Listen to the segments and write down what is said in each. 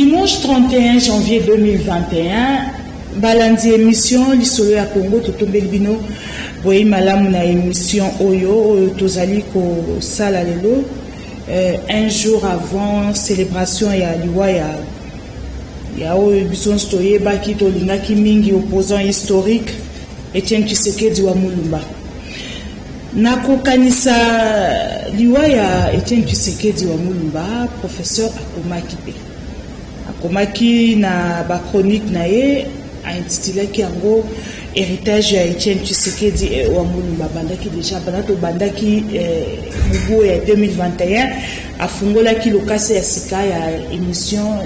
Dimanche 31 janvier 2021, balandi emission Lisolo ya Congo, totombeli bino boyei malamu na emission oyo oyo tozali kosala lelo un jour avant célébration ya liwa ya oyo biso nyonso toyebaki, tolingaki mingi, opposant historique Etienne Tshisekedi wa Mulumba. Nakokanisa liwa ya Etienne Tshisekedi wa Mulumba, professeur akomaki mpe akomaki na bachronique na ye, aintitulaki yango "Héritage ya Etienne Tshisekedi wa Mulumba". Abandaki déjà, banda tobandaki mobu ya 2021, afungolaki lokasa ya sika ya émission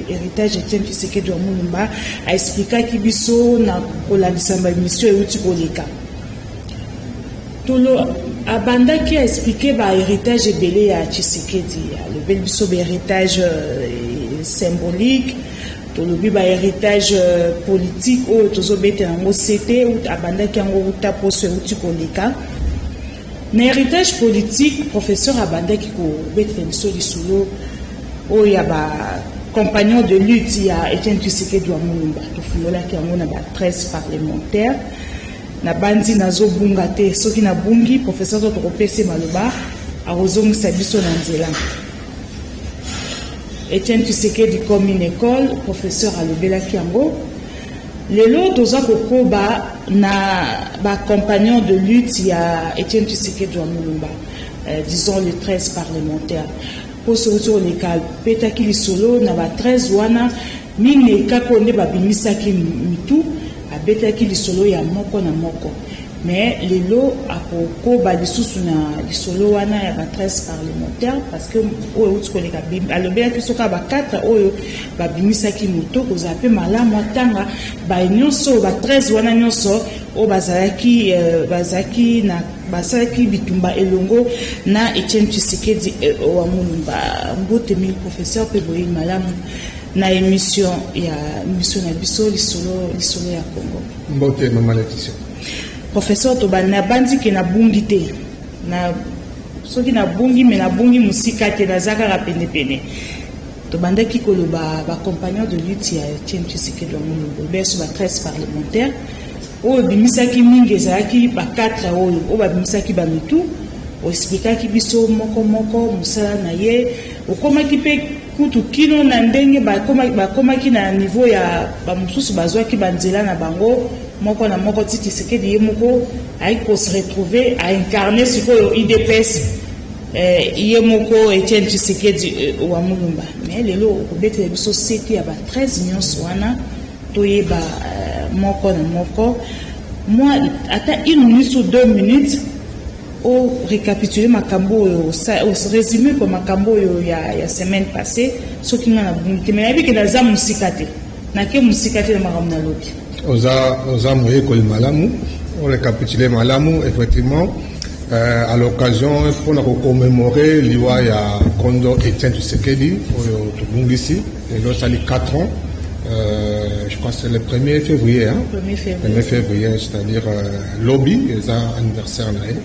"Héritage Etienne Tshisekedi wa Mulumba". Aexplikaki biso na kolandisa baémission euti koleka. Tolo abandaki aexpliquer bahéritage ebele ya Tshisekedi. Alobeli biso bahéritage symbolique, tolobi bahéritage politique oyo tozobetela yango sete. Abandaki yango uta poso euti koleka. Na héritage politique, professeur abandaki kobetela biso lisolo oyo ya bacompagnon de lutte ya Etienne Tshisekedi wa Mulumba. Tofungolaki yango na ba 13 parlementaire. Nabandi nazobunga te. Soki nabungi, professeur, to tokopesa maloba, akozongisa biso na nzela. Etienne Tshisekedi comme une école, professeur alobelaki yango. Lelo toza kokoba na bacompagnon de lutte ya Etienne Tshisekedi wa Mulumba, disons les 13 parlementaires. Mpo soki oleka, apetaki lisolo na ba 13 wana, mingi kaka nde babimisaki mitu. Abetaki lisolo ya moko na moko, mais lelo akokoba lisusu na lisolo wana ya ba 13 parlementaire, parce que oyo euti koleka alobelaki soki ba 4 oyo babimisaki moto. Kozala mpe malamu atanga ba nyonso, ba 13 wana nyonso oyo bazalaki na basalaki bitumba elongo na Etienne Tshisekedi wa Mulumba. Mbote mingi, professeur, mpe boyei malamu na émission ya émission na biso Lisolo ya Congo. Mbote, mama Leticia. Professeur, toba nabandi ke nabungi te. Na soki nabungi, me nabungi mosika te, naza kaka penepene. Tobandaki koloba bacompagnon de lutte ya Etienne Tshisekedi wa Mulumba, biso ba 13 parlementaire oyo ebimisaki mingi ezalaki ba 4 oyo babimisaki bamitu. Oexplikaki biso moko moko mosala na ye. Okomaki mpe kutu kino na ndenge bakomaki na niveau ya bamosusu bazwaki banzela na bango moko na moko, ti Tshisekedi ye moko ayaki kose retrouver, aincarner sikoyo UDPS, ye moko Etienne Tshisekedi wa Mulumba. Mais lelo okobetela biso sete ya ba 13 nyonso wana, toyeba moko na moko, mwa ata une minute ou 2 minutes, orécapituler makambo oyo, résumer ko makambo oyo ya semaine passée. Soki nga nabungi te, me nayebi ke naza mosika te, nake mosika te na makambo nalobi. Oza moyekoli malamu, orécapituler malamu. Effectivement, à l'occasion mpona kocommémorer liwa ya kondo Etienne Tshisekedi oyo tobungisi lelo osali 4 ans, je crois que c'est le 1er février, hein? 1er février. 1er février, c'est-à-dire lobi eza anniversaire na ye.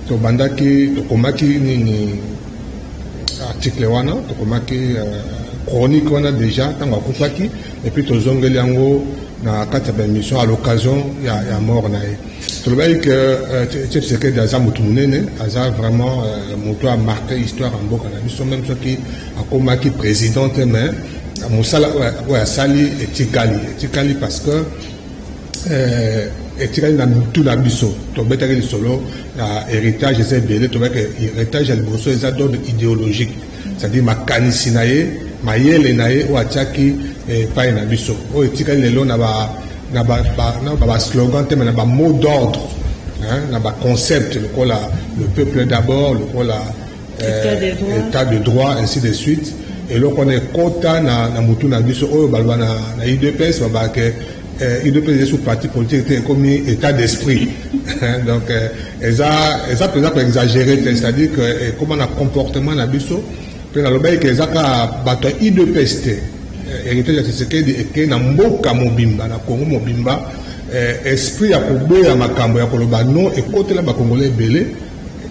Tobandaki, tokomaki nini, article wana, tokomaki chronique wana déjà ntango akufaki, et puis tozongeli yango na kati ya baémission à l'occasion ya mort na ye. Tolobaki ke Etienne Tshisekedi aza motu monene, aza vraiment moto amarqué histoire ya mboka na biso. Même soki akomaki président te, mais mosala oyo asali etikali, parce que etikali na mitu na biso. Tobetaki lisolo ya héritage, eza ebele. Tobetaki héritage ya liboso eza d'ordre idéologique, c'est-à-dire makanisi na ye, mayele na ye oyo atiaki epai na biso, oyo etikali lelo na baslogan te, mais na bamot d'ordre, na baconcept lokola "le peuple d'abord", lokola "état de droit", ainsi de suite. Eloko wana ekota na mutu na biso. Oyo baloba na UDPS, babake UDPS eza sous parti politique te, ekomi état d'esprit. Donc eza mpenza koexagérer te, c'est-à-dire que ekóma na comportement na biso. Mpe nalobaki ke eza kaka bato ya UDPS te. Héritage ya Tshisekedi ekei na mboka mobimba, na Congo mobimba. Esprit ya koboya makambo, ya koloba non, ekotela bakongolais ebele,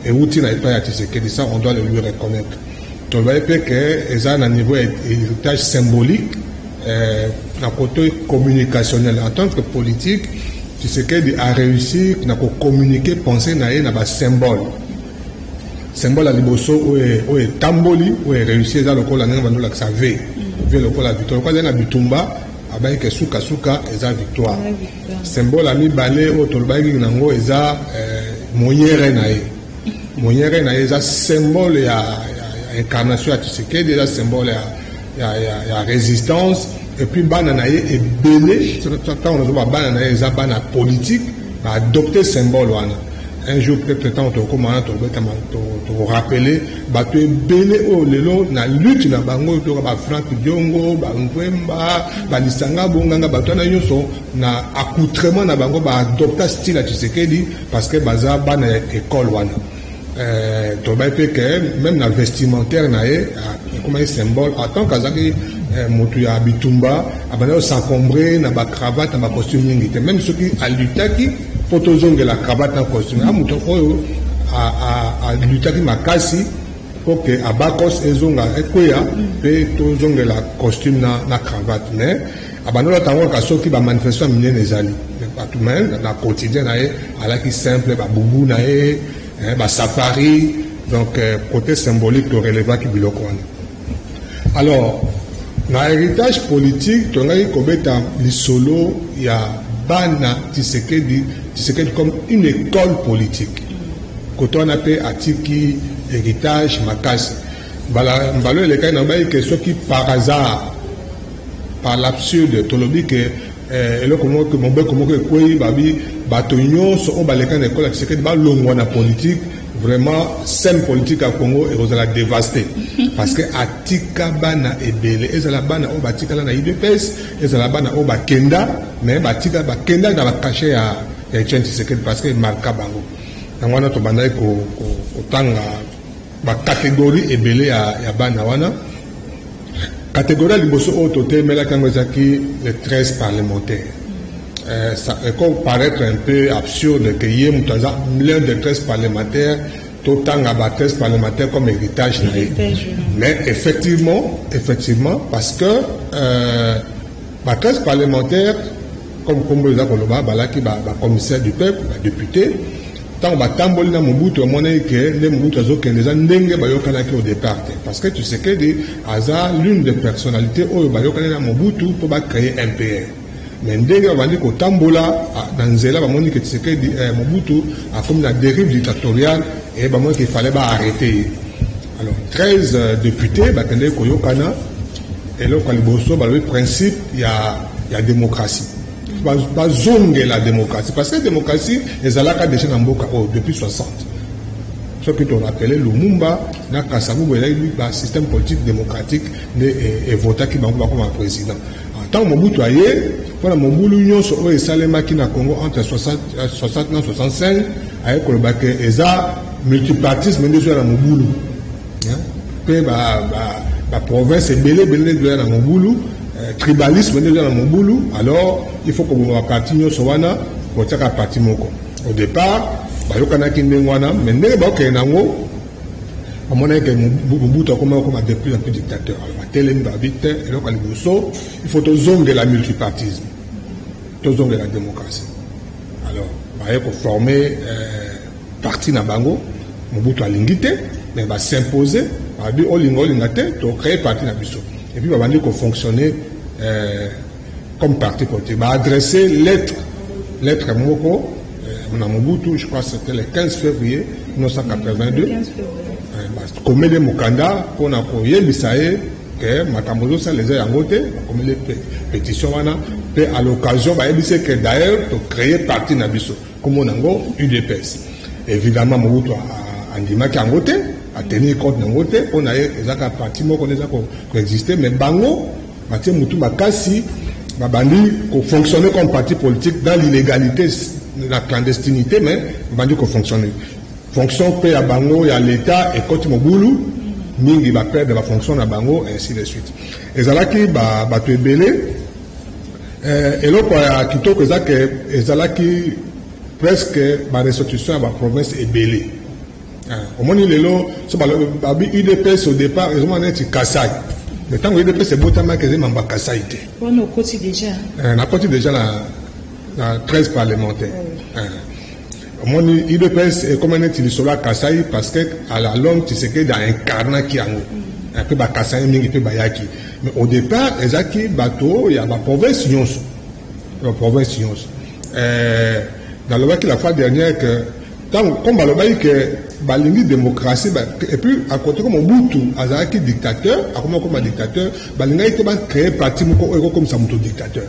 euti na epai ya Tshisekedi. Ça, on doit le lui reconnaître. Tolobaki mpe ke eza na niveau ya héritage symbolique, na côté communicationnel. En tant que politique, Tshisekedi a réussi na kocommuniquer pensée na ye na basymbole. Symbole ya liboso oyo etamboli, oyo eréussi, eza lokola ndenge bandolakisa V, V lokola victoire. Lokola ezali na bitumba, abayaki ke sukasuka eza victoire. Symbole ya mibale oyo tolobaki nango eza monyere na ye. Monyere na ye eza symbole ya incarnation ya Tshisekedi, eza symbole ya résistance. Et puis bana na ye ebele, ntango nazoba bana na ye, eza bana politique, baadopte symbole wana. Un jour peut-être, ntango tokóma wana, tokobetama, tokorappeler bato ebele oyo lelo na lutte na bango, toka baFrank Diongo, bangwemba, balisanga bonganga, bato wana nyonso na accoutrement na bango baadopta style ya Tshisekedi parce que baza bana ya école wana. Tolobaki mpe ke même na vestimentaire na ye ekomaki symbole. En tant qu'azalaki moto ya bitumba, abandaki kos'encombrer na bacravate, na bacostume mingi te, même soki alutaki mpo tozongela cravate na costume. A moto oyo alutaki makasi mpo ke abakos ezonga, ekweya mpe tozongela costume na cravate, mais abandi olata yango kaka soki bamanifestation ya minene ezali bato. Mais na quotidien na ye alaki simple, babubu na ye, basafari. Donc côté symbolique, torelevaki biloko wana. Alors na héritage politique, tongaki kobeta lisolo ya bana Tshisekedi, Tshisekedi comme une école politique. Kote wana mpe atiki héritage makasi. Mbala elekaki na bai ke soki par hasard, par l'absurde, tolobi ke eloko moko, mobeko moko ekwei, babi bato nyonso oyo baleka na ekole ya Tshisekedi balongwa na politique, vraiment scène politique ya Congo ekozala dévasté, parce que atika bana ebele. Ezala bana oyo batikala na UDPS, ezala bana oyo bakenda, mais batika bakenda na bacachet ya Etienne Tshisekedi parce que emarka bango. Yango wana tobandaki kotanga bacatégorie ebele ya bana wana. Catégorie ya liboso oyo totemelaki yango ezalaki les 13 parlementaires. Ça peut paraître un peu absurde que ye moto aza l'un des 13 parlementaires, totanga ba 13 parlementaires comme héritage na ye. Mais effectivement, parce que ba 13 parlementaires, comme kombo eza koloba, balaki bacommissaire du peuple, badéputé. Ntango batamboli na Mobutu, bamonaki ke nde Mobutu azokende eza ndenge bayokanaki au départ te, parce que Tshisekedi aza l'une des personnalités oyo bayokani na Mobutu mpo bacréer MPR. Mais ndenge babandi kotambola na nzela, bamoni ke Tshisekedi, Mobutu akomi na dérive dictatoriale e bamoni ke fallait baarrêter ye. Alors 13 députés bakendeki koyokana. Eloko ya liboso balobi, principe ya démocratie, bazongela démocratie, parce que démocratie ezalaka déjà na mboka oyo depuis 60. Soki torappeler, Lumumba na Kasavubu ezalaki basystème politique démocratique nde evotaki bango bakoma président. Ntango Mobutu aye, mpona mobulu nyonso oyo esalemaki na Congo entre 60 na 65, aye koloba ke eza multipartisme nde ezoya na mobulu, mpe baprovince ebele ebele nde ezoya na mobulu, tribalisme nde ezoya na mobulu. Alors il faut koboma baparti nyonso wana, kotiaka parti moko. Au départ bayokanaki ndenge wana, mais ndenge bakokende nango, bamonaki ke Mobutu akoma okoma de plus en plus dictateur. Alors batelemi, babi te, eloko ya liboso, il faut tozongela multipartisme, tozongela démocratie. Alors baye koformer parti na bango. Mobutu alingi te, mais bas'impose, babi olinga olinga te, tocréer parti na biso. Et puis babandi kofonctionner comme parti politique. Baadresse lettre moko na Mobutu, je crois c'était le 15 février 1982, bakomeli mokanda mpona koyebisa ye ke makambo ezosala eza yango te. Bakomeli pétition wana mpe à l'occasion bayebisi ke d'ailleurs tocréer parti na biso, komona yango UDPS. Évidemment Mobutu andimaki yango te, atenir compte nango te. Mpo na ye ezaka parti moko nde eza koexiste. Mais bango batie motu makasi, babandi kofonctionner comme parti politique dans l'illégalité, la clandestinité, mais babandi kofonctionner. Fonction mpe ya bango ya l'État ekoti mobulu mingi, baperdre bafonction na bango, ainsi de suite. Ezalaki bato ebele. Eloko ya kitoko eza ke ezalaki presque barestitution ya baprovince ebele. Omoni lelo so babi UDPS, au départ ezomona neti Kasai, mais ntango UDPS ebotamaki, ezali mambo ya Kasai te. Wana okoti déjà. Nakoti déjà na 13 parlementaire. Omoni, UDPS ekoma neti lisolo ya Kasai parce que à la longue Tshisekedi aincarnaki yango mpe bakasai mingi mpe bayaki. Mais au départ ezalaki bato ya baprovince nyonso, baprovince nyonso. Nalobaki la fois dernière que ntango comme balobaki ke balingi démocratie, et puis à côté, comme Mobutu azalaki dictateur, akoma koma dictateur, balingaki te bacréer parti moko oyo ekokomisa moto dictateur.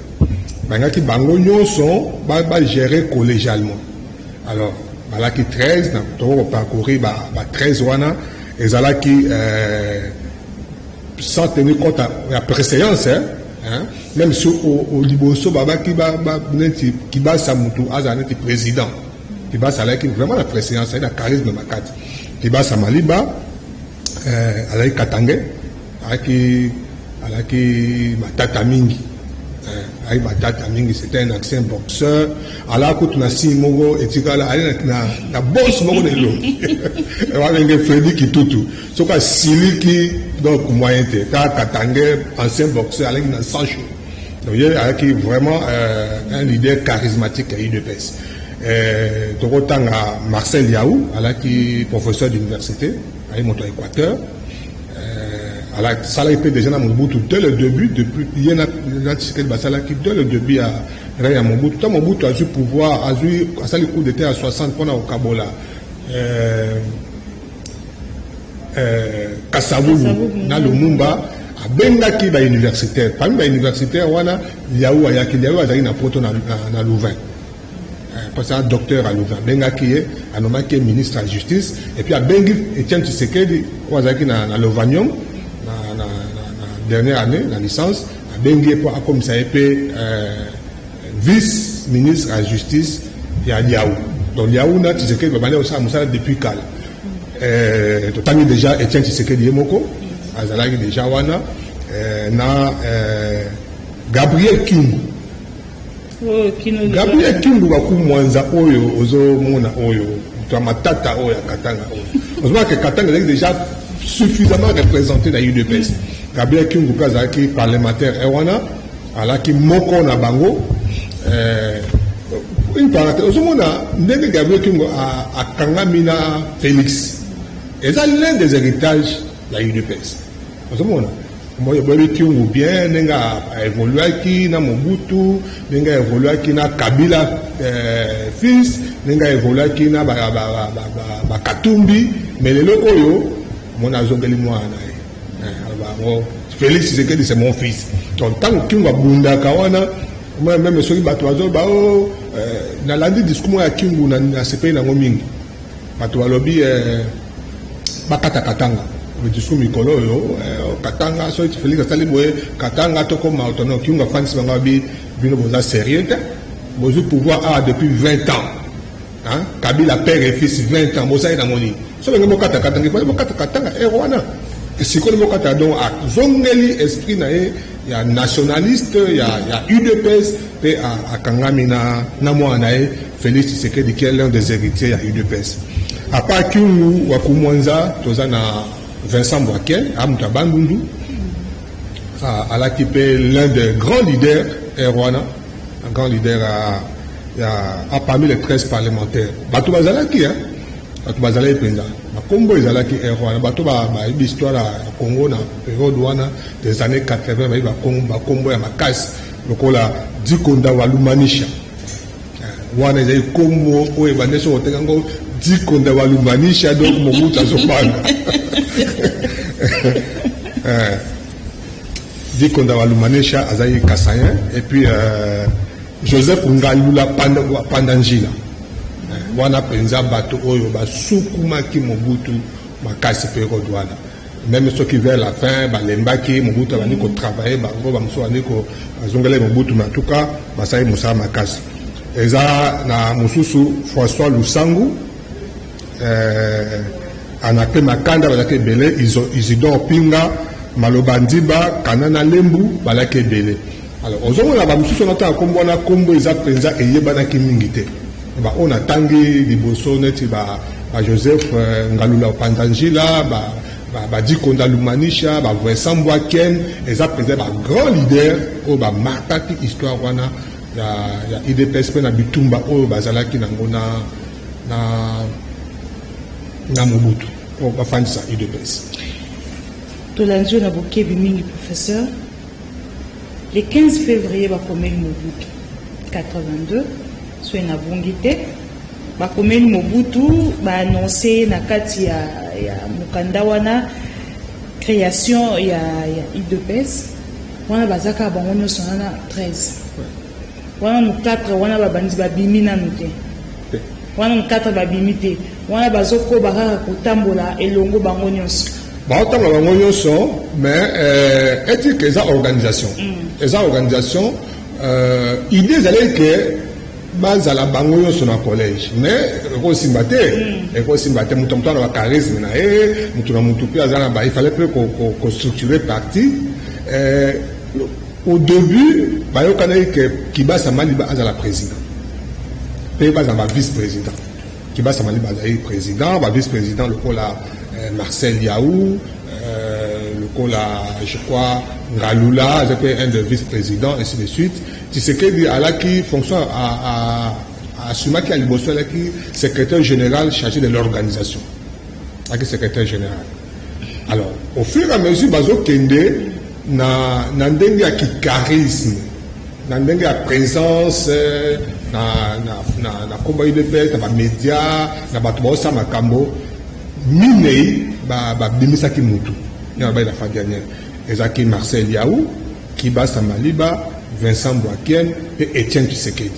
Balingaki bango nyonso bagérer collégialement. Alors balaki 13. Na toko koparcourir ba 13 wana, ezalaki sans tenir compte ya préséance, hein? Même si au liboso babaki neti Kibasa, mutu azala neti président. Kibasa azalaki vraiment na préséance, azalaki na charisme makati. Kibasa Maliba azalaki katangais, azalaki matata mingi, azalaki matata mingi. C'était un ancien boxeur. Alaka kutu na signe moko etikala, ali na bosse moko na elongi, babenge Fredi Kitutu soki asiliki, donc moyen te. Kaka katangais, ancien boxeur, alaki na sang chaud. Donc ye azalaki vraiment un leader charismatique ya UDPS. Tokotanga Marcel Lihau, alaki professeur d'université, ayi moto ya Équateur, asalaki mpe déjà na Mobutu dès le début. Depuis ye na Tshisekedi basalaki dès le début ya règne ya Mobutu. Ntango Mobutu azwi pouvoir, azwi, asali coup d'état ya 60 mpona kokabola Kasavubu na Lumumba, abengaki bauniversitaire. Parmi bauniversitaire wana, Lihau ayaki. Lihau azalaki na poto, na Louvain, parce que docteur à Louvain. Abengaki ye, anomaki ye ministre ya justice. Et puis abengi Etienne Tshisekedi oyo azalaki na Lovanium, na dernière année na licence. Abengi ye mpo akomisa ye mpe vice ministre ya justice ya Lihau. Donc Lihau na Tshisekedi babandi kosala mosala depuis kala. Totangi déjà Etienne Tshisekedi ye moko azalaki déjà wana, na Gabriel Kyungu. Oh, kino. Gabriel Kyungu Bakumwanza oyo ozomona, oyo moto ya matata oyo ya Katanga, oyo ozomona ke Katanga ezalaki déjà suffisamment représenté na UDPS. Gabriel Kyungu mpe azalaki parlementaire e wana, alaki moko na bango. Une parenthèse, ozomona ndenge Gabriel Kyungu akangami na Félix, eza l'un des héritages ya UDPS. Ozomona, boyebi Kyungu bien, ndenge aévoluaki na Mobutu, ndenge aévoluaki na Kabila fils, ndenge aévoluaki na Bakatumbi. Mais lelo oyo mona azongeli mwana na ye, bango Félix Tshisekedi, c'est mon fils. Donc ntango Kyungu abundaka wana, même soki bato bazoloba o, nalandi discours moko ya Kyungu, nasepeli nango mingi. Bato balobi bakata Katanga, discours mikolo oyo, Katanga soki Félix asali boye, Katanga tokoma autonome. Kyungu afandisi bango, abi: bino boza sérieux te. Bozwi pouvoir awa depuis 20 ans, hein? Kabila père et fils, 20 ans, bosali nango nini? So ndenge bokata Katanga, ifale bokata Katanga ere wana, sikoyo bokata. Donc azongeli esprit na ye ya nationaliste ya UDPS mpe akangami na mwana na ye Félix Tshisekedi, qui est l'un des héritiers ya UDPS. À part Kyungu Wakumwanza, toza na Vincent Bwake, amutu ya Bandundu, alaki mpe l'un des grands leaders ere wana, un grand leader ya parmi les 13 parlementaires. Bato bazalaki, bato bazalaki mpenza, bakombo ezalaki ere wana. Bato bayebi histoire ya Congo na période wana des années 80, bayebi bakombo ya makasi lokola Dikonda Walumanisha. Wana ezali kombo oyo ebande soki otenga yango, Dikonda Walumanisha, donc Mobutu azobanga. Dikonda Walumanisha azali kasaïen. Et puis Joseph Ngalula Pandanjila, wana mpenza bato oyo basukumaki Mobutu makasi période wana. Même soki vers la fin balembaki Mobutu, abandi kotravailler bango, bamosusu bandi bazongela Mobutu, mais en tout cas basali mosala makasi. Eza na mosusu François Lusangu, Anaclet Makanda, bazalaki ebele, Isidore Pinga, Maloba Ndiba, Kanana Lembu, balaki ebele. Alors ozomona bamosusu wana, tanga nkombo wana, nkombo eza mpenza eyebanaki mingi te. Baoyo natangi liboso neti ba Ba Joseph Ngalula Panzanjila, ba Dikonda Lumanisha, ba Vincent Mbwaken, eza mpenza ba grand leader oyo bamarkaki histoire wana ya UDPS mpe na bitumba oyo bazalaki nango na Mobutu oyo bafandisa UDPS. Tolandi yo na bokebi mingi, professeur. Le 15 février, bakomeli Mobutu 82, soki nabungi te. Bakomeli Mobutu, baannonce ye na kati ya mokanda wana création ya UDPS wana. Baza kaka bango nyonso wana 13 wana. No 4 wana babandi, babimi nanu te wana. No 4 babimi te wana, bazokoba kaka kotambola elongo bango nyonso. Baotambola bango nyonso, mais etike eza organisation, eza organisation. Idée ezalaki ke bazala bango nyonso na collège, mais ekosimba te, ekosimba te. Moto moto na bacharisme na ye, moto na motu mpe aza na ba, il fallait mpe kostructurer parti. Au début bayokanaki ke Kibasa Maliba azala président mpe bazala ba vice président. Kibasa Maliba azali président, ba vice président lokola Marcel Yaou, lokola, je crois, Ngalula aza mpe un de vice président, ainsi de suite. Tshisekedi alaki fonction assumaki ya liboso, alaki secrétaire général chargé de l'organisation, alaki secrétaire général. Alors, au fur et à mesure bazokende na ndenge ya kicharisme, na ndenge ya présence na kombo ya UDPS na bamédia, na bato baosala makambo, minei babimisaki mutu ya babai. La fois dernière ezalaki Marcel Yaou, Kibasa Maliba, Vincent Boakien mpe Etienne Tshisekedi.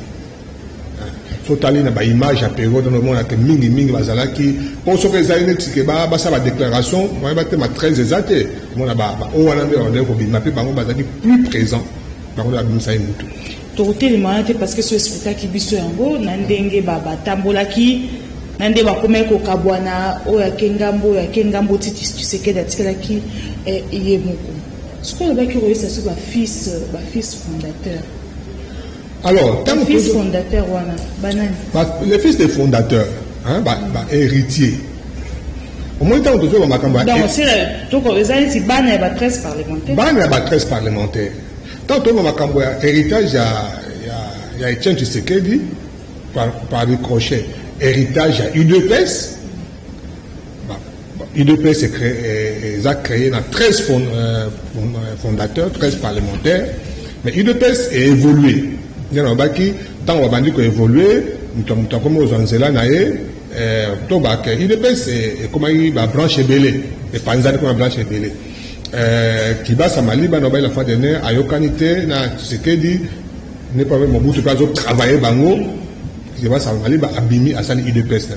So tali na baimage ya période wana, omonaka mingimingi bazalaki, mpo soki ezali neti ke basala badéclaration, moye batema 13 eza te. Omona oyo wana nde bandeki kobima, mpe bango bazalaki plus présent, bango nde babimisaki mutu. Tokotelema wana te, parce que so expliquaki biso yango na ndenge batambolaki, na nde bakomaki kokabwana, oyo ake ngambo, oyo ake ngambo, ti Tshisekedi atikalaki ye moko. Soki olobaki koyesa so bafils fondateur. Alors, fils fondateur wana banani? Les fils des fondateurs, hein, ba héritier. Omoni, ntango tozoba makambo, donc eza neti bana ya ba 13 parlementaire. Bana ya ba 13 parlementaire. Ntango tozoba makambo ya héritage ya Etienne Tshisekedi, par ricochet héritage ya UDPS. UDPS eza créé na 13 fondateurs, 13 parlementaires, mais UDPS évolué. Nde nalobaki, ntango babandi koévolue, moto moto akomi kozwa nzela na ye. To bake UDPS ekomaki babranche ebele, epanzani koma branche ebele. Kibasa Maliba na bayi, la fois dernière ayokani te na Tshisekedi, ne pas Mobutu mpe azotravaille bango. Kibasa Maliba abimi, asali UDPS,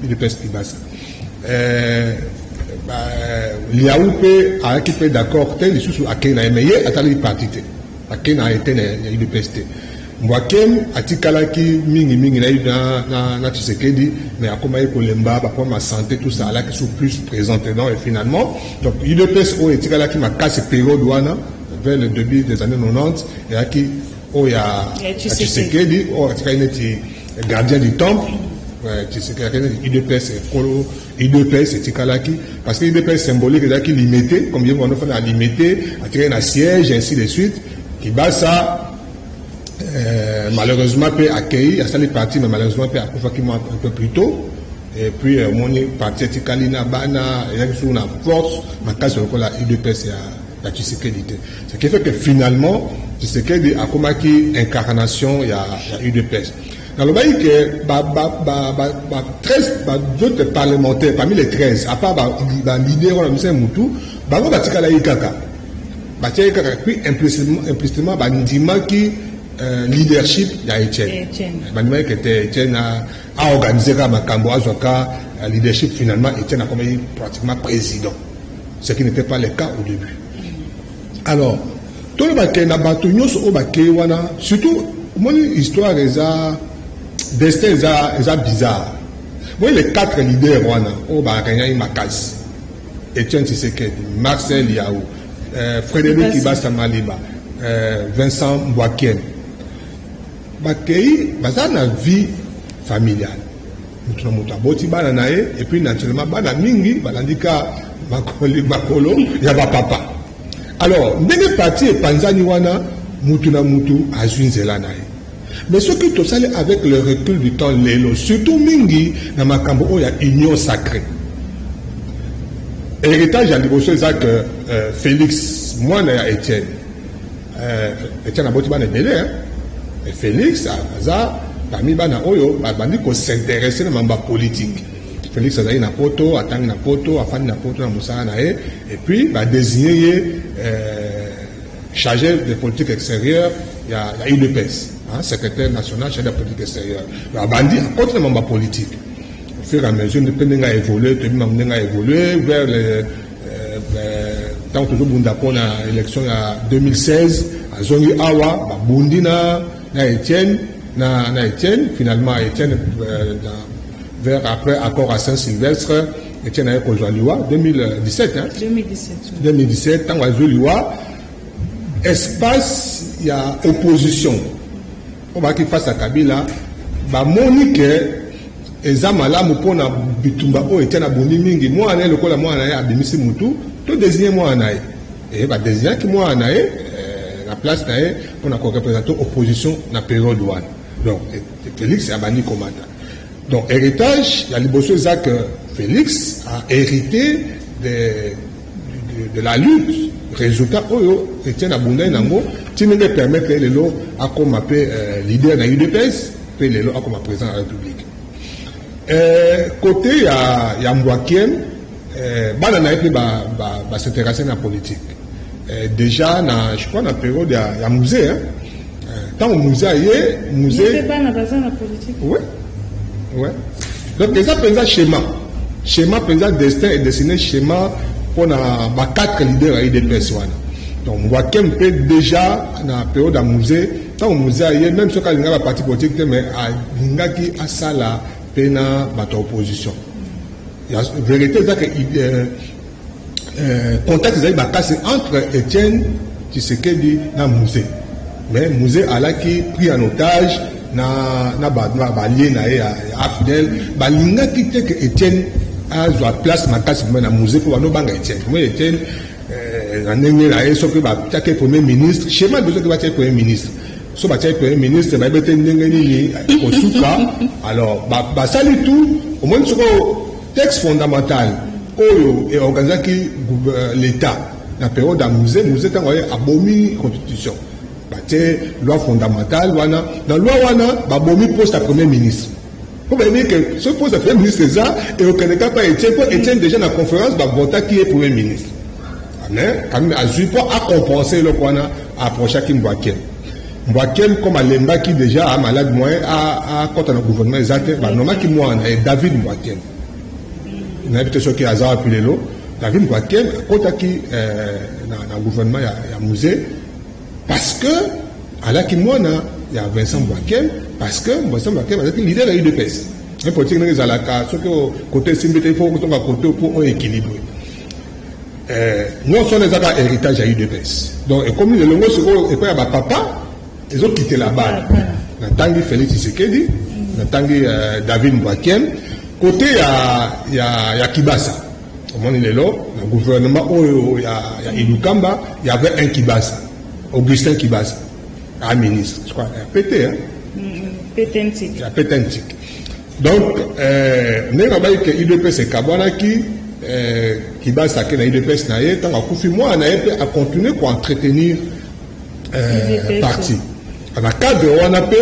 UDPS Kibasa. Liau mpe ayaki mpe d'accord te lisusu, akei na ye, mais ye asalaki parti te, akei na ye te na UDPS te. Mbwakem atikalaki mingimingi na Tshisekedi, mais akomaki kolemba, baproblème ya santé, tout ça, alaki su plus présent. Donc, et finalement, donc UDPS oyo etikalaki makasi période wana, vers le début des années 90, eyaki oyo ya Tshisekedi, oyo atikali neti gardien du temple. Tshisekedi akei neti UDPS ekolo. UDPS etikalaki parce que UDPS symbolique ezalaki limité, comme ye wana fana limité, atikali na siège, ainsi de suite. Kibasa, malheureusement mpe akei, asali parti, mais malheureusement mpe akufaki mwa un peu plus tôt. Et puis omoni, parti etikali na bana, ezalaki suku na force makasi lokola UDPS ya Tshisekedi te. Ce qui fait que finalement Tshisekedi akomaki incarnation ya UDPS. Nalobaki ke ba 13 baautres parlementaires, parmi les 13, à part baleader wana misala mutu, bango batikalaki kaka, batiaki kaka, puis implicitement bandimaki leadership ya Etienne. Bandimaki ke Etienne aorganize kaka makambo, azwaka leadership. Finalement Etienne akomaki pratiquement président, ce qui n'était pas le cas au début. Alors tolobake na bato nyonso oyo bakei wana, surtout omoni histoire eza destin, eza bizarre. Moi, les quatre leaders wana oyo baregnaki makasi, Etienne Tshisekedi, Marcel Yaou, Frédéric Kibasa Maliba, Vincent Mbwakien, bakei, baza na vie familiale. Moto na moto aboti bana na ye, et puis naturellement bana mingi balandi ka makolo ya bapapa. Alors ndenge parti epanzani wana, mutu na mutu azwi nzela na ye. Mais soki tosali avec le recul du temps lelo, surtout mingi na makambo oyo ya Union sacrée, héritage ya liboso eza que Félix, mwana ya Etienne, Etienne aboti bana ebele, hein? Et Félix aza parmi bana oyo babandi kos'intéresser na mambo ya politique. Félix azali na Poto, atangi na Poto, afandi na Poto na mosala na ye, et puis badésigner ye chargé de politique extérieure ya UDPS, hein, secrétaire national chargé de politique extérieure. Abandi akoti na mambo ya politique. Au fur et à mesure mpe ndenge aévolue, toyebi mambo ndenge aévolue vers le ntango tozobunda mpona élection ya 2016, azongi awa, babundi na Etienne, na Etienne. Finalement Etienne, vers après accord à Saint-Sylvestre, Etienne aye kozwa liwa 2017, hein? 2017. 2017. Ntango azwi liwa, espace ya opposition oyo bazalaki face à Kabila bamoni ke eza malamu mpona bitumba oyo Etienne abundi mingi, mwana na ye, lokola mwana na ye abimisi mutu, to désigne mwana na ye. E badésignaki mwana na ye na place na ye mpona koreprésenter opposition na période wana. Donc Félix abandi komata. Donc héritage ya liboso eza que Félix a hérité de la lutte, résultat oyo Etienne abundai nango, ntina ndenge permettre ye lelo akóma mpe leader na UDPS, mpe lelo akóma président de la République. Côté ya Mbwakiem, bana na ye mpe bas'intéresse na politique. Déjà na, je crois, na période ya Mzee, hein? Ntango Mzee aye, Mzee Bana baza na politique. Ouais, donc eza mpenza schéma mpenza destin et dessiné schéma mpona ba quatre leaders ya UDPS wana. Donc Mbwakem mpe déjà na période ya Mzee, ntango Mzee aye, même soki alingaki baparti politique te, mais alingaki asala mpe na bato ya opposition. Ya vérité eza ke contact ezali makasi entre Etienne Tshisekedi na Mzee, mais Mzee alaki pris en otage na baalliés na ye ya AFDL. Balingaki te ke Etienne azwa place makasi vraimen na Mzee, mpo banobanga Etienne. Vraimen Etienne, na ndenge na ye, soki batiaki premier ministre, schéma liboso, soki batiaki premier ministre, so batiaki premier ministre, bayebi te ndenge nini kosuka. Alors basali tout. Omoni, soko texte fondamental oyo eorganizaki l'État na période ya Mzee, Mzee ntango aye abomi constitution, batie loi fondamentale wana. Na loi wana babomi poste ya premier ministre, mpo bayebi ke soki poste ya premier ministre eza, ekokende kaka Etienne, mpo Etienne déjà na conférence bavotaki ye premier ministre. Mais quand même azwi mpo acompense eloko wana, approchaki Mbwakem. Mbwakem, comme alembaki déjà, amalade, moyen akɔta na gouvernement eza te, banomaki mwana ye David Mbwakem. Nayebi te soki aza wapi lelo. David Mbwakem akɔtaki na gouvernement ya Mzee parce que alaki mwana ya Vincent Mbwakem, parce que Vincent Mbwakem azalaki leader ya UDPS. Politique ndenge ezalaka, soki kote esimbi te, il faut kozonga kote mpo oyo équilibre nyonso wana eza kaka héritage ya UDPS. Donc ekomi lelongo sikoyo epai ya bapapa, ezokitela bana. Natangi Félix Tshisekedi, natangi David Mbwakem. Côté ya Kibasa, omoni lelo na gouvernement oyo ya Ilunkamba, y avait un Kibasa, Augustin Kibasa, un ministre, je crois, ya PT, hein? PT. Ya PT. Donc ndenge nabai ke UDPS ekabwanaki, Kibasa ake na UDPS na ye. Ntango akufi, mwana na ye mpe acontinue koentretenir parti na cadre wana mpe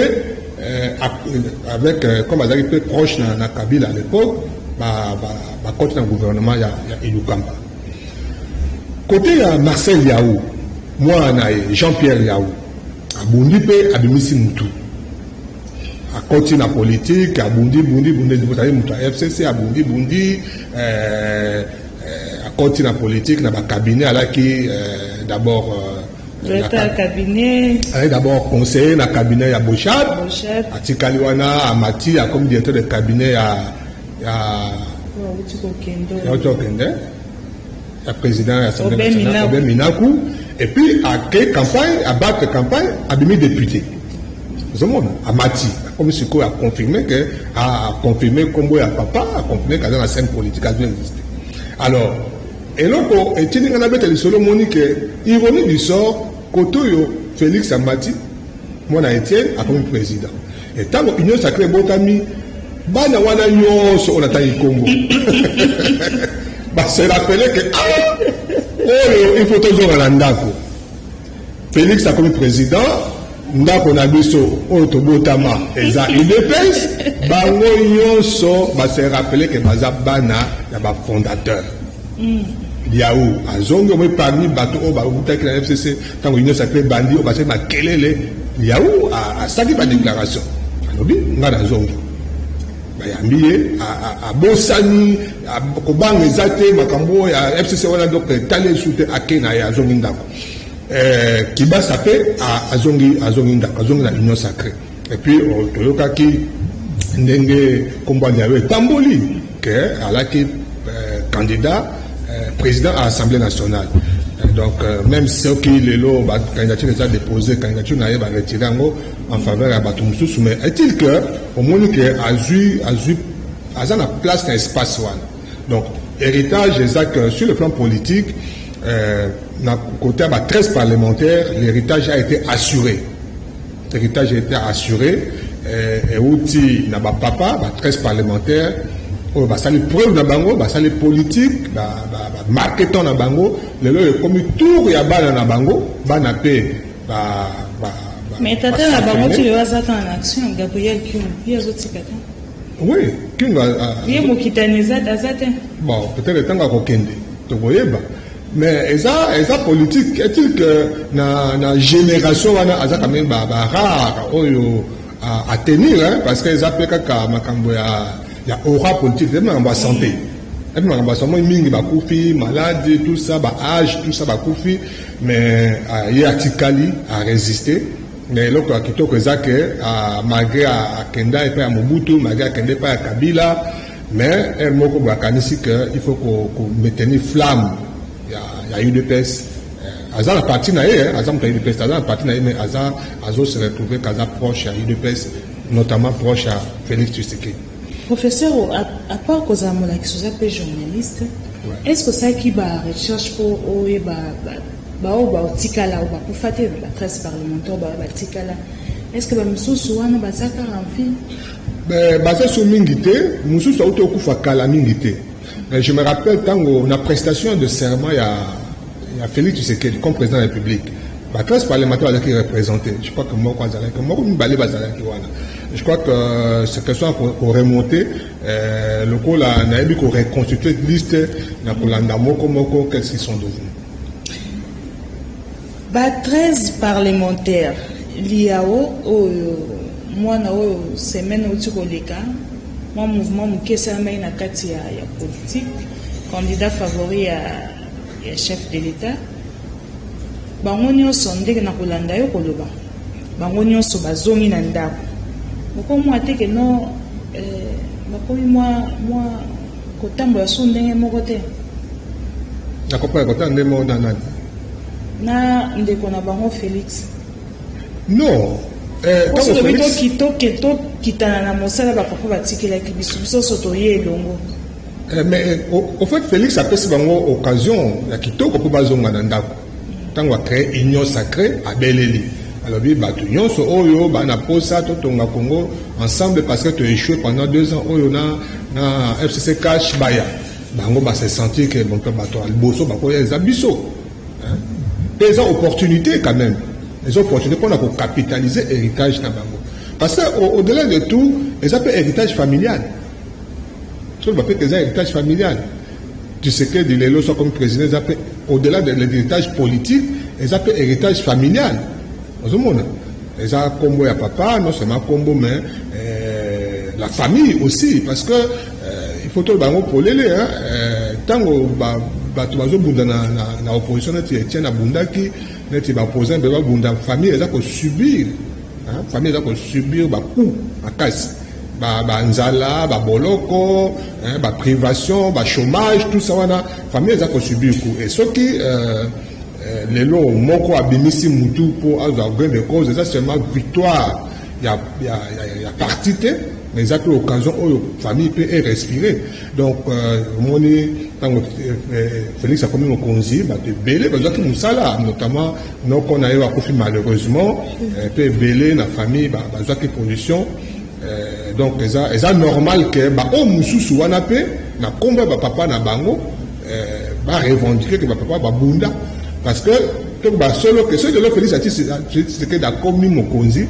avec comme azalaki mpe proche na Kabila à l'époque, bakoti na gouvernement ya Ilunkamba. Côté ya Marcel Yao, mwana na ye Jean-Pierre Yao abundi mpe abimisi mutu, akoti na politique, abundi bundi bundi, azali moto ya FCC, abundi bundi, akoti na politique na bacabinet. Alaki d'abord Directeur cabinet. Azali d'abord conseiller na cabinet ya Boshab. Atikali wana, amati, akomi directeur de cabinet ya Auti kokende ya président ya Assemblée nationale, Aubin Minaku. Et puis ake campagne, abattre campagne, abimi député. Ozomona amati, akomi sikoyo aconfirme ke aconfirme nkombo ya papa, aconfirme ke aza na scène politique, azo existe. Alors eloko etindi ngai nabeta lisolo, omoni ke ironie du sort, kote oyo Félix amati, mwana Etienne akomi président. Ntango Union sacrée ebotami, bana wana nyonso oyo natangi nkombo base rappeler ke ah, oyo il faut tozonga na ndako. Félix akomi président, ndako na biso oyo tobotama eza UDPS. Bango nyonso base rappeler ke baza bana ya bafondateur. Lihau azongi omoi parmi bato oyo bautaki na FCC. Ntango Union sacrée ebandi, oyo basali makelele, Lihau asali badéclaration, alobi: "Ngai nazongi." Bayambi ye, abosani kobanga eza te, makambo oyo ya FCC wana. Donc etali esu te, ake na ye, azongi ndako. Kibasa mpe azongi ndako, azongi na Union sacrée. Et puis toyokaki ndenge nkombo ya Lihau etamboli ke alaki candidat président à l'Assemblée nationale. Donc même soki lelo bacandidature eza déposé, candidature na ye baretire yango en faveur ya bato mosusu, mais est-il que omoni ke azwi aza na place na espace wana. Donc héritage eza que sur le plan politique, na côté ya ba 13 parlementaires, l'héritage a été assuré, l'héritage a été assuré. Euti na bapapa, ba 13 parlementaires oyo basali preuve na bango, basali politique, bamarke temps na bango. Lelo ekomi tour ya bana na bango, bana mpe. Mais tata na bango ti lelo aza kaka na action, Gabriel Kyungu, ye azotika te. Oui, Kyungu. Ye mokitani aza te. Bon, peut-être ntango akokende tokoyeba, mais eza politique. Est-il que na génération wana aza quand même barare oyo à tenir, hein, parce que eza mpe kaka makambo ya aura politique, eza makambo ya santé, epi makambo ya santé mingi, bakufi, maladi, tout ça, baage, tout ça, bakufi. Mais ye atikali, arésister. Mais eloko ya kitoko eza ke malgré akenda epai ya Mobutu, malgré akenda epai ya Kabila, mais heure moko boye akanisi ke il faut komaintenir flamme ya UDPS. Aza na parti na ye, aza moto ya UDPS, aza na parti na ye, mais aza azo se retrouver kaza proche ya UDPS, notamment proche ya Félix Tshisekedi. Professeur, à part kozala molakisi, oza mpe journaliste. Est ce que osalaki barecherche mpo oyeba baoyo baotikala, oyo bakufa te, ba 13 parlementaire baoyo batikala? Est ce que bamisusu wana baza kaka en vie? Baza so mingi te. Mosusu auti okufa kala mingi te. Je me rappelle ntango na prestation de serment ya Félix Tshisekedi comme président de la République, ba 13 parlementaire bazalaki représenté. Je crois que moko azalaki, moko, mibale bazalaki wana. Je crois que c'est question koremonter lokola nayebi koreconstituer liste na kolanda moko moko, qu'est-ce qu'ils sont devenus. Ba 13 parlementaire, Lihau oyo mwana oyo, semaine outi koleka, mwa mouvement moke esalamaki na kati ya politique, candidat favori ya chef de l'État. Bango nyonso, ndenge na kolanda yo koloba, bango nyonso bazongi na ndako. Okomwa te ke no bakomi mwa kotambola so ndenge moko te? Nakopoya kotala ndenge moko na nani? Na ndeko na bango Félix. Non. Lobi tokitana na mosala bapapa batikelaki biso, biso nyonso toye elongo. Mais au fait, Félix apesi bango occasion ya kitoko mpo bazonga na ndako. Ntango acrée Union sacrée, abeleli, alobi bato nyonso oyo bana posa totonga Congo ensemble, parce que toéchoué pendant 2 ans oyo na FCC CACH, baya. Bango base sentir ke bon, bato ya liboso bakoya eza biso. Mpe eza opportunité quand même, eza opportunité mpona kocapitaliser héritage na bango, parce que au-delà de tout, eza mpe héritage familial. Soki bapeke, eza héritage familial. Tshisekedi lelo so comme président, eza mpe au-delà de l'héritage politique, eza mpe héritage familial. Ozomona eza nkombo ya papa, non seulement nkombo, mais la famille aussi, parce que il faut toloba yango polele, ntango bato bazobunda na opposition, neti Etienne abundaki, neti baopposant mpe babunda, famille eza kosubir, famille eza kosubir bacoup makasi, banzala, baboloko, baprivation, bachômage, tout ça wana, famille eza kosubir coup. Et soki lelo moko abimisi mutu mpo azwa gain de cause, eza seulement victoire. ya, ya, ya, ya parti te, mais eza mpe occasion oyo famille mpe erespire. Donc omoni ntango Félix akomi mokonzi, bato ebele bazwaki mosala, notamment noko na ye akufi malheureusement, mpe ebele na famille bazwaki position. Donc eza normal ke baoyo mosusu wana mpe na nkombo ya bapapa na bango barevendiquer ke bapapa babunda, parce que to basolo ke soki lelo Félix Tshisekedi akomi mokonzi,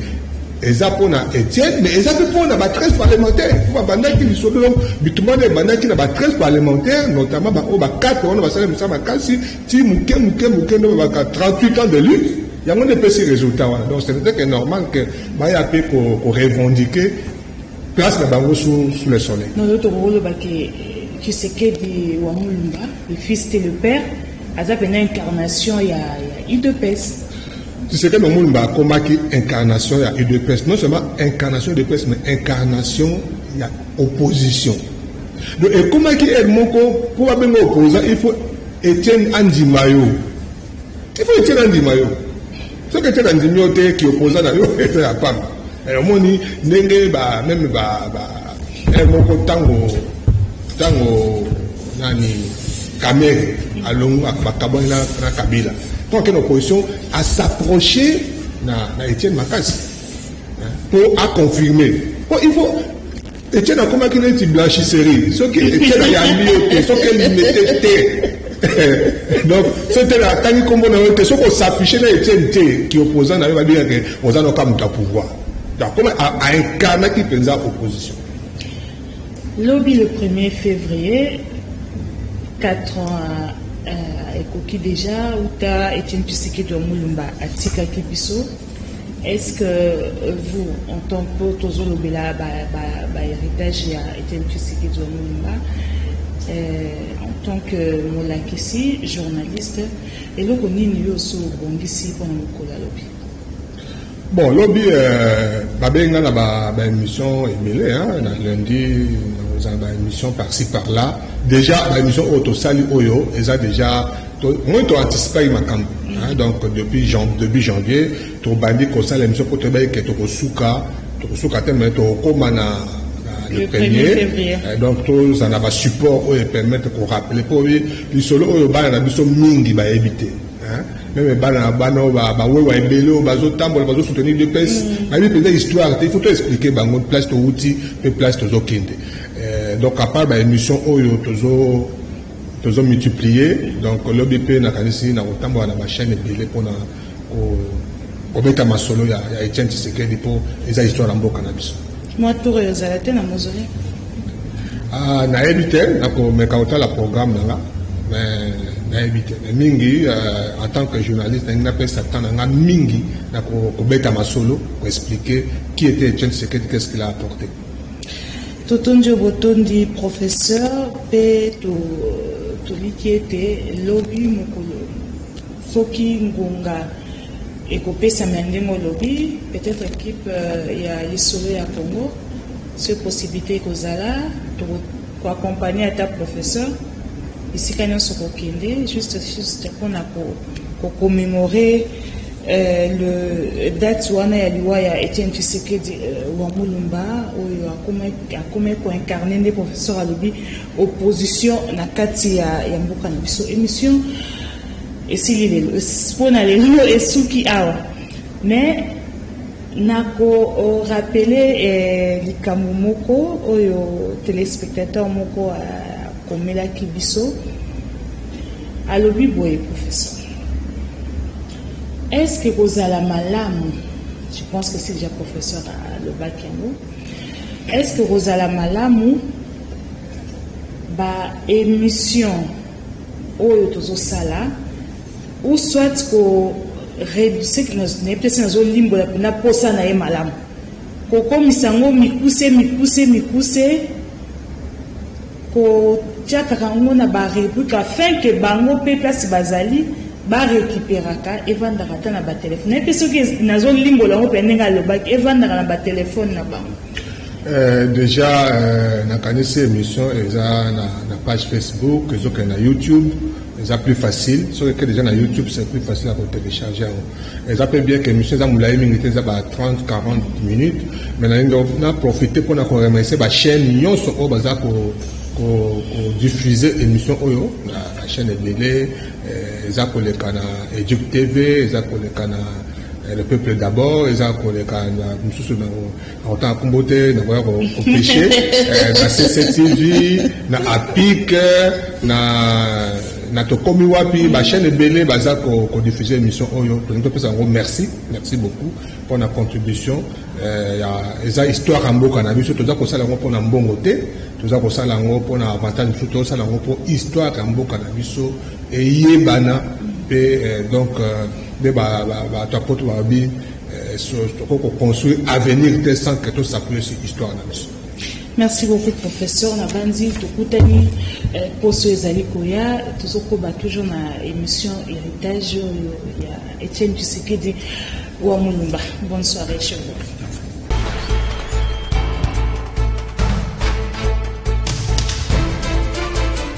eza mpona Etienne, mais eza mpe mpona ba 13 parlementaire po babandaki lisolo. Donc bitumba wana ebandaki na ba 13 parlementaire, notamment baoyo ba 4 wana basali mosala makasi ti moke moke moke nde babaka 38 ans de lutte, yango nde epesi résultat wana. Donc ce n'était que normal ke baya mpe korevendiquer place na bango sous le soleil. Non, tokoloba ke Tshisekedi wa Mulumba, le fils et le père, aza mpenza incarnation ya UDPS. Tshisekedi wa Mulumba akomaki incarnation ya UDPS, non seulement incarnation UDPS, mais incarnation ya opposition. Donc ekomaki ere moko, mpo babenga opposant, il faut Etienne andima yo, il faut Etienne andima yo. Soki Etienne andimi yo te, ki opposant na yo eza ya pamba. Omoni ndenge ba même ba ere moko, ntango nani, Kamerhe alongo, bakabwani na Kabila, ntango akende opposition, as'approcher na Etienne makasi mpo aconfirme, po il faut Etienne akomaki neti blanchisserie. Soki Etienne ayambi yo te, soki elimete te, donc soki te atangi nkombo na yo te, soki os'affiche na Etienne te, ki opposant na yo babengaka oza noka moto ya pouvoir. Donc comme aincarnaki mpenza opposition. Lobi, le 1er février, 4 ans ekoki déjà uta Etienne Tshisekedi wa Mulumba atikaki biso. Est-ce que vous, en tant que tozolobela bahéritage ya Etienne Tshisekedi wa Mulumba, en tant que molakisi, journaliste, eloko nini yo oso obongisi mpona mokolo alobi? Bon, lobi babenga na baémission ebele. Na lundi nakozala baémission par-ci par-là. Déjà baémission oyo tosali oyo eza déjà moi toanticipaki makambo. Donc depuis début janvier tobandi kosala émission mpo toyebaki ke tokosuka te, mais tokokóma na le premier. Donc tozala na basupport oyo epermettre korappeler, mpo lisolo oyo bana na biso mingi bayebi te. Même bana na bana oyo bawewa ebele oyo bazotambola, bazosoutenir UDPS, bayebi mpenza histoire te. Il faut toexpliquer bango place towuti mpe place tozokende. Donc à part baémission oyo tozo multiplier, donc lobi mpe nakanisi na kotambola na bachaîne ebele mpona kobeta masolo ya Etienne Tshisekedi, mpo eza histoire ya mboka na biso. Mwa tour oyo ozala te na mausolée? Ah, nayebi te, nakomeka kotala programme na nga, mais nayebi te. Mais mingi en tant que journaliste, nalingi napesa temps na nga mingi na kobeta masolo, koexpliquer qui était Etienne Tshisekedi, qu'est-ce qu'il a apporté. Totondi oyo, botondi professeur, mpe toliki ete lobi mokolo, soki ngonga ekopesama ya ndenge olobi, peut-être équipe ya Lisolo ya Congo, so possibilité ekozala, koaccompagne ata professeur esika nyonso kokende, juste mpona kocommémorer le date wana ya liwa ya Etienne Tshisekedi wa Mulumba, oyo akomi koincarner nde professeur alobi opposition na kati ya mboka na biso. Émission esili lelo, mpona lelo esuki awa, mais nakorappeler likambo moko oyo téléspectateur moko akomelaki biso. Alobi boye: "Professeur, est-ce que kozala malamu, je pense que c'est déjà professeur alobaki yango, est-ce que kozala malamu baémission oyo tozosala, ou soit ko nayebi te si nazolimbola mpenza mposa na ye malamu, kokomisa yango mikuse mikuse mikuse, kotiakaka yango na barubrique, afin ke bango mpe place bazali barécupéraka, evandaka ata na batelefone?" Nayebi soki nazolimbola yango mpe ndenge alobaki, evandaka na batelefone na bango. Déjà nakanisi émission eza na page Facebook, ezokende na YouTube. Eza plus facile soki eke déjà na YouTube, c'est plus facile ya kotélécharger yango. Eza mpe bien que émission eza molai mingi te, eza ba 30 40 minutes, mais nalingi na profiter mpona koremercier bachaîne nyonso oyo baza kodiffuser émission oyo na bachaîne ebele. Eza koleka na Educ TV, eza koleka na Le Peuple d'abord, eza koleka na mosusu na kotanga nkombo te, nakoya kopêcher, na CCTV, na APIC, na Tokomi Wapi. Bachaîne ebele baza kodiffuser émission oyo. Tolingi topesa yango merci, merci beaucoup mpona contribution. Eza histoire ya mboka na biso. Toza kosala yango mpona mbongo te, toza kosala yango mpona avantage mosusu, tozosala yango mpo histoire ya mboka na biso eyebana mpe. Donc nde bato ya poto balobi, tokoki koconstruire avenir te sans que tos'appuyer sur histoire na biso. Merci beaucoup, professeur. Nabandi tokutani poso ezali koya. Tozokoba toujours na émission Héritage oyo ya Etienne Tshisekedi wa Mulumba. Bonne soirée chez vous.